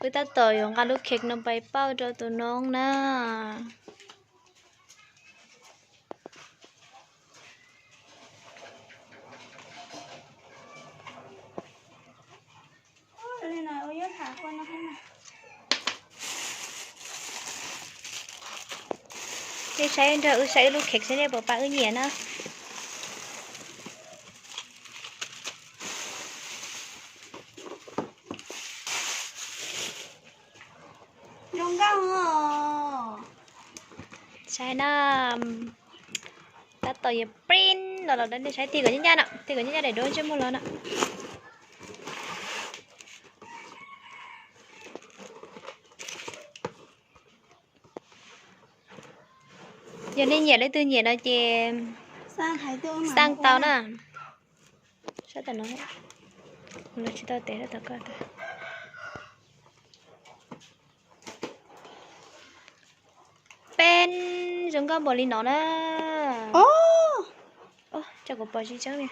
Wb tab tom yuav nqa lub khej no pais pauj rau tus noob na. Nej saib nrog wb saib wb lub khej seb nej puas pab wb nyiam na. Saib na, tab tom yuav print los los nej saib tig kom ncaj ncaj no, tig kom ncaj ncaj daim duab ntsej muag los no. Yog nej nyiam leej twg nyiam no ces xaj tau na. Sab tam no, tsis tau tes sab tom ko. Peb zoo nkauj npaum li no na. Tso kuv pom tsis tseeb li.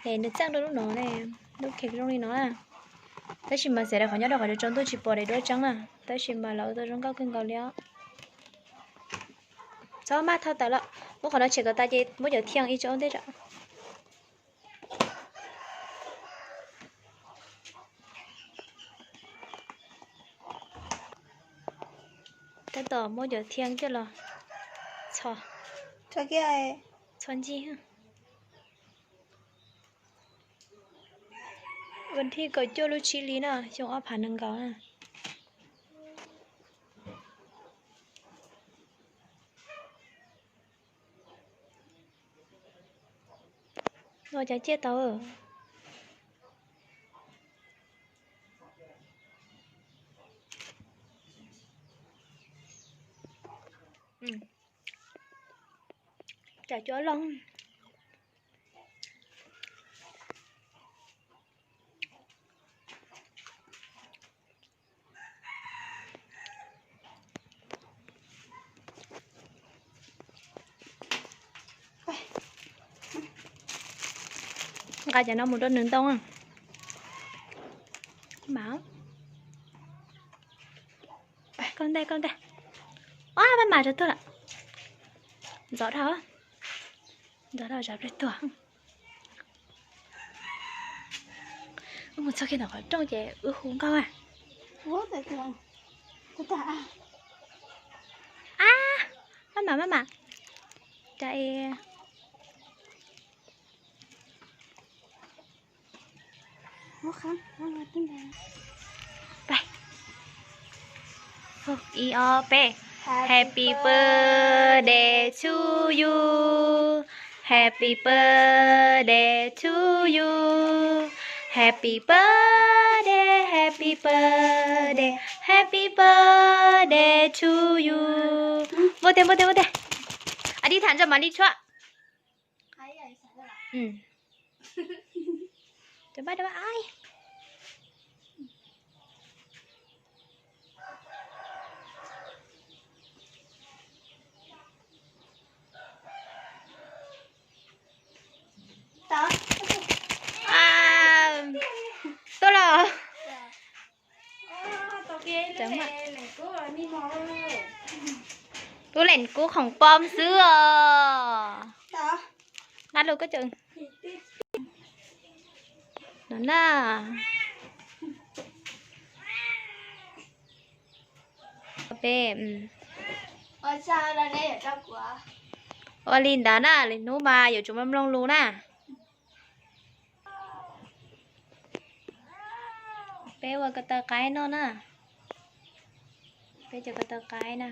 Es nws txeej rau lub no ne, lub khej zoo li no na. Tab sis mas xav tias qhov nyob rau qhov tsaus ntuj tsis pom daim duab tseeb na, tab sis mas lawv ua tau zoo nkauj kawg nkaus li os. Txhob maj thauj tawm lawm, muab qhov no tshem kom tas ces muab cov thiaj ib tsob ntej tso. Tab tom muab cov thiaj coj los txho, txho ncig. Vas thij kaum cuaj lub tsib hli na, xyoo ob phav nees nkaum na. No cas ciaj tau. Cov cuab loj. Nqa cov no mus rau nws ntoo. Mas, koj ntej, koj ntej. Ob, maj mam rau tuag lawm. Ntxov dhau, ntxov dhau zov pliag tuag. Wb mus txog kiag ntawm qhov rooj ces wb hu nkauj. Ab, maj mam, maj mam. Cas es Ib, ob, peb. Happy birthday to you. Happy birthday to you. Happy birthday, happy birthday, happy birthday to you. Npuaj tes, npuaj tes, npuaj tes. Adib tham ntsa mam li tshuab. Tuaj los. Tub leem kub khoom pom xwb os. Nqa lus koj cov no na. Peb, ua li ntawd na, lwm hnub mas yuav tsum mloog lus na. Peb ua ko taw qaib noj na. Peb cov ko taw qaib na.